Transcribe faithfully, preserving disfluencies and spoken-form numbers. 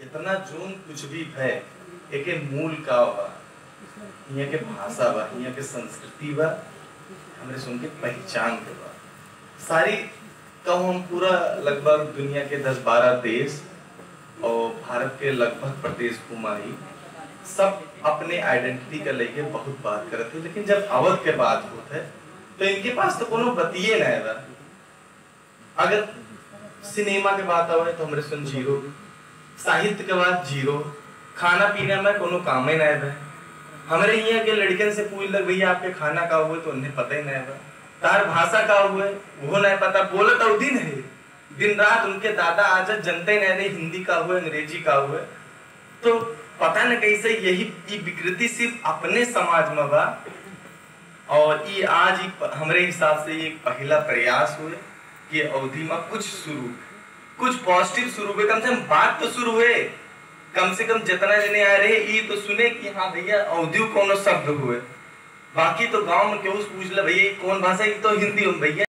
इतना जोन कुछ भी भय, एके मूल का बा? हियाँ के भाषा बा, हियाँ के संस्कृति बा, हमरे सुन के पहचान के बा। सारी कहूँ हम पूरा लगभग दुनिया के दस बारह देश और भारत के लगभग प्रदेश घुमाई, सब अपने आइडेंटिटी का लेके बहुत बात करत है, लेकिन जब अवध के बात होत है तो इनके पास तो कोनो बतिये ना बा। अगर सिनेमा के बात आवे तो हमरे सन जीरो, साहित्य के बात जीरो, खाना पीना में कोनो कामे ना बा। हमरे यहाँ के लड़कन से पूछ लग, "भैया आपके खाना का हुए?" तो उन्हें पता ही ना बा। तार भाषा का हुए वो ना पता, बोलत अवधी नहीं। दिन रात उनके दादा आज जनते नहीं रहे हिंदी का हुए, अंग्रेजी का हुए। तो पता न कैसे यही ई विकृति सिर्फ अपने समाज में बा। और ई आज ई प-, हमरे हिसाब से ये पहला प्रयास हुए कि अवधी में कुछ शुरू, कुछ पॉजिटिव शुरू हुए, कम से कम बात तो शुरू हुए, कम से कम जितना जने आ रहे ई तो सुने कि हाँ भैया अवधी कोनो शब्द हुए। बाकी तो गांव में केहू से पूछ ले, "भैया ये कौन भाषा है?" "ये तो हिंदी हो भैया।"